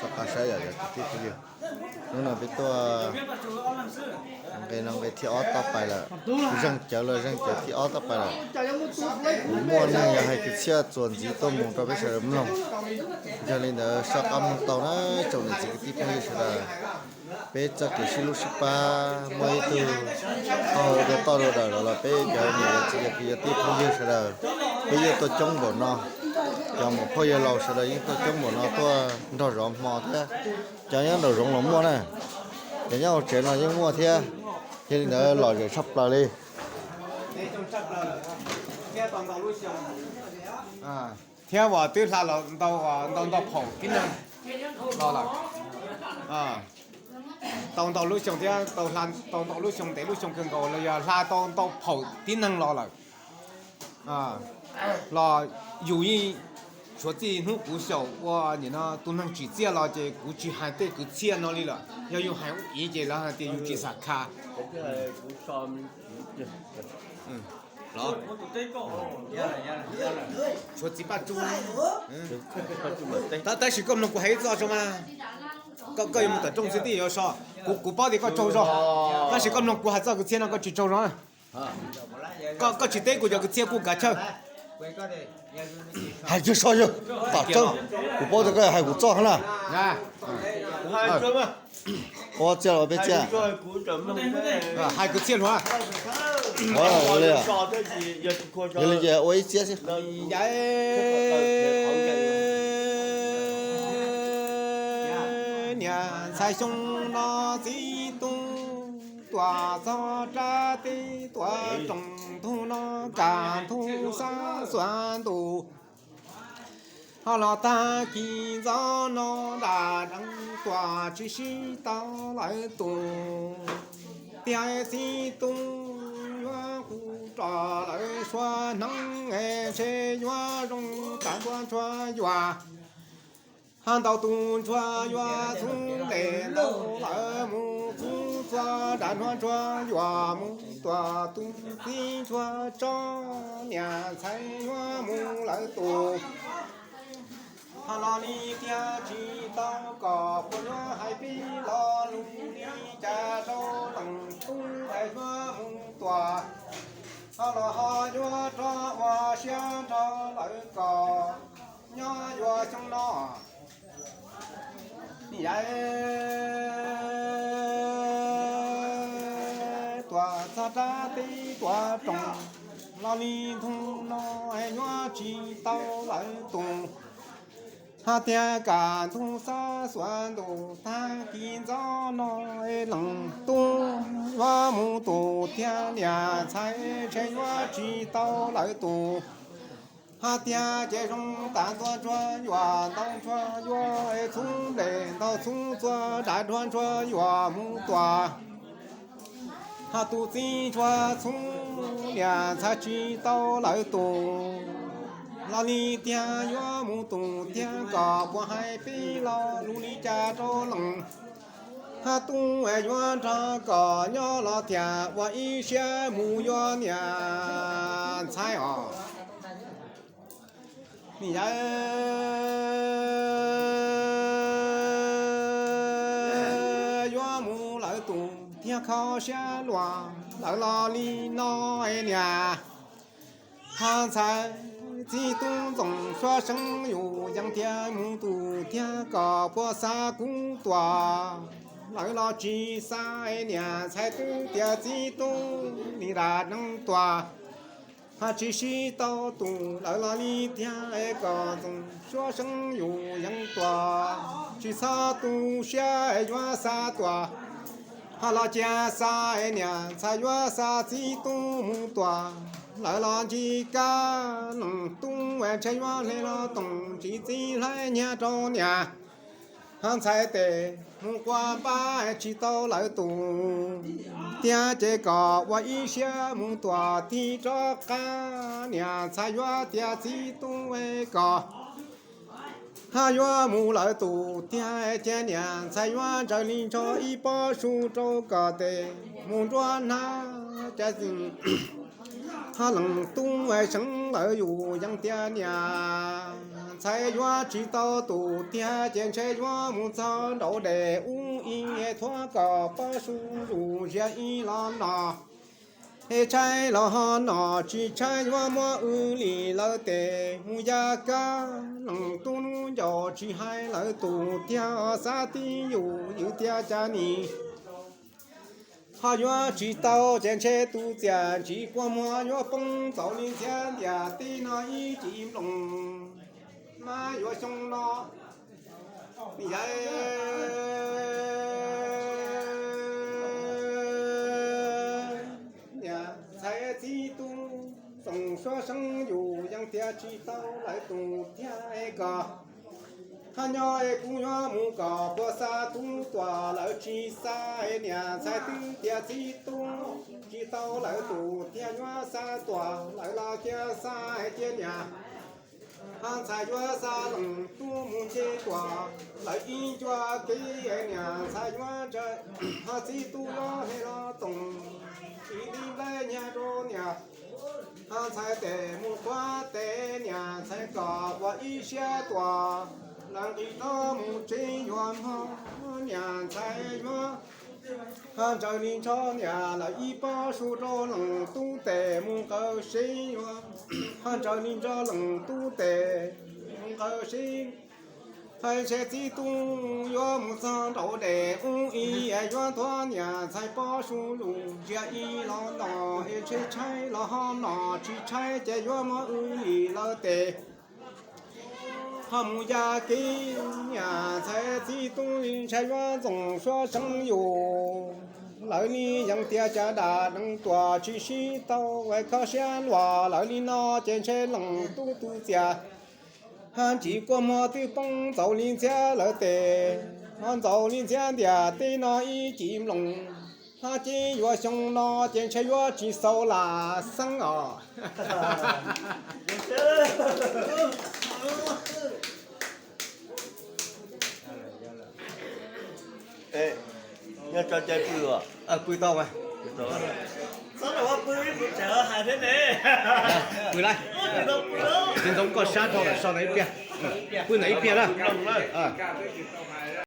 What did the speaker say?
Rov qab saib yom cov kwv tij phooj ywg. Hnub no peb tuaj nqe no nqe thib ob toj pais lawm. Zeeg cawv los zeeg cawv thib ob toj pais lawm. Kuv muaj neeg yuav hais kwv txhiaj txuas ntxiv tuaj mus rau peb sawv daws mloog. Yog li ntawd soj qab mloog tau na tsoom niam txiv kwv tij phooj ywg sawv daws. Peb txoj kev sib hlub sib pab muaj ib tug qaug dua toj dua dawm los los peb cov niam cov txiv cov kwv cov tij phooj ywg sawv daws, peb yeej tuaj coob npaum no. Cov muam phauj yawg laus sawv daws yeej tuaj coob npaum no tuaj nrog zov hmo thiab. Cov nyob nraum zoov los muaj na, cov nyob hauv tsev no yeej muaj thiab. Yog li ntawd lom zem tshaj plaws li. Thiab uas twb hla los ntau ntau ntau phaum tib neeg los lawm. Tau ntau lub xyoo thiab, tau ntau lub xyoo ntev lub xyoo kawg nkaus los yog hla tau ntau phaum tib neeg los lawm. Los yus yeej tshuav txij hnub kuv xyaum ua nim no tus neeg tsim txiaj los ces kuv tsis hais tej kwv txhiaj no li lawm. Yog yus hais ub iv ces lawv hais tias yus tsis xam kha. Tshuav txiv Paj Tsum. Tab sis koj mloog kuv hais ib txoj tso mas. Koj yuav mus tom rooj xwb tib yuav so. Kuv paub tias koj tsaug zog, tab sis koj mloog kuv hais txoj kwv txhiaj no koj tsis tsaug zog. Koj tsis teb kuv cov kwv txhiaj kuj kav chawj. Hais kiag so yawg, tom tseeb, kuv paub tias koj hais kuv txoj na. Ua txiaj los peb txiaj. Hais kwv txhiaj hluav. Yog li ces ua ib txiaj xwb. Niam ntxhais xyoo no txiv tub tuam txog rab teb tuam roos, ntug no kaj ntug xab xuas ntuj. Ho los tag kis ntxov no dam deev tuam tsis sib tau lawv tus. Tiag txiv tub yuav kuv rau lawv suav hneev, ntshe yuav zoo tas ntua ntsuag yuam. Ho ntau tus ntsuag yuav txhub ntes ntau lawv mus txhub txhua dam nruab ntsuag yuam mus tuam tus txiv ntsuag tso, niam ntxhais yuav mus lawv tus. Ho los li tiag tsis tau kom puas yuav hais pib lo lus li cas rau leej tub es yuav mus tuam. Ho los ho yuav rov ua siab nrog lawv kom nyob yuav xyoo no. Yam tuam txog rab teb tuam roos, los li ntug no yuav tsis tau lawv tus. Hais tias kaj ntug xab xuas ntuj tag kis ntxov no, leej tub yuav mus tus thiab niam ntxhais ntshe yuav tsis tau lawv tus. Hais tias ces zoo tas ntua ntsuag yuam ntau ntsuag yuav txhub ntes ntau txhub txhua dam nruab ntsuag yuam mus tuam. Ho tus txiv ntsuag txhub niam ntxhais tsis tau lawv tus, los li tiag yuav mus tus thiab kom puas hais pib lo lus li cas rau leej. Ho tub yuav nrog kom nyob los thiaj ua ib siab mus yuav niam ntxhais os. Yam yuav mus lawv tus thiab kho siab luag lawv los li no niam. Ho ntxhais txiv tub ntxoov suab seeb yus yeej thiaj mus tus thiab kom puas xa kuv tuam. Lawv los tsis xa niam ntxhais twb tias txiv tub nim dam neeb tuam. Ho tsis sib tau tus lawv los li tiag kom ntxoov suab seeb yus yeej tuam. Tsis txhob tu siab yuav xa tuam. Ho los cia xa niam ntxhais yuav xa txiv tub mus tuam. Lawv los ncig kab leej tub ntshe yuav hle los toom tsis txiv hlais nyiaj rau niam. Ho ntxhais tes mus qua npab tsis tau lawv tus, tiag ces kom ua ib siab mus tuam tig rov qab niam ntxhais yuav tias txiv tub es kom ho yuav mus lawv tus tiag ces niam ntxhais yuav ntsaws li ntsho ib pob su rau kom tes mus nruab hnab cas Hab leej tub seev lawv yus yeej tias niam ntxhais yuav tsis tau tus tiag ces ntshe yuav mus txog nraum dej ub ib thuab kom pob su zus ziab ib los no. Es tshaib los ho nom tsis tshaib yuav muab wb li lawv tes mus ya kab. Leej tub hnub ncaus tsis hais lawv tus tiag xav tib yus yws tiag cas nim ho yuav tsis tau ces ntshe tus txiaj ntsim kua muag yuav poob txaus li ntxhiab ntiaj teb no ib cim nploos. Mas yuav xyoo no yais niam ntxhais txib tub Txoos Suav seev yus yeej tias tsis tau lawv tus tiag es kom hab nyob es kuv yuav mus kom puas xa tub tuam lawv tsis xa es niam ntxhais twb tias txib tub tsis tau lawv tus tiag yuav xa tuam lawv los cia xa es cia niam hab ntxhais yuav xa leej tub mus nce tuam lawv ib ncua kev es niam ntxhais yuav ntsawj hab txib tub yuav he los toom ib tib nplaig nyag rau niam hab ntxhais tes mus quav tes niam ntxhais kom ua ib siab tuam lawv nqis rov mus tsev yuav mog niam ntxhais yuav hab ntsawj li ntsho niam lawv ib pob su rau leej tub tes mus nqawd seb yuav hab ntsawj li ntsho leej tub tes mus nqawd seb hab ntshe txib tub yuav mus txog nraum dej ub ib yuav thuab niam ntxhais pob su zus ziab ib los no es ntshe tshaib los ho nom tsis tshaib ces yuav muab wb li lawv tes ho mus ya kev niam ntxhais txib tub ntshai yuav Txoos Suav seev yus lawv li yeej tias cas dam neeg tuam tsis sib tau es kho siab luag lawv li no ces ntshe leej tub tus txiaj hab ntsim kua muag twb poob ntxaus li ntxhiab lawv tes ho ntxaus li ntxhiab ntiaj teb no ib cim nploos. Hab ces yuav xyoo no ces ntshe yuav tsis xaus lam xeeb os. Yog tso cai pw os, pw tau mas. Pw lawm, tsis ntxoov koj sab dhau lawm so ntawm ib pliag. Pw ntawm ib pliag na.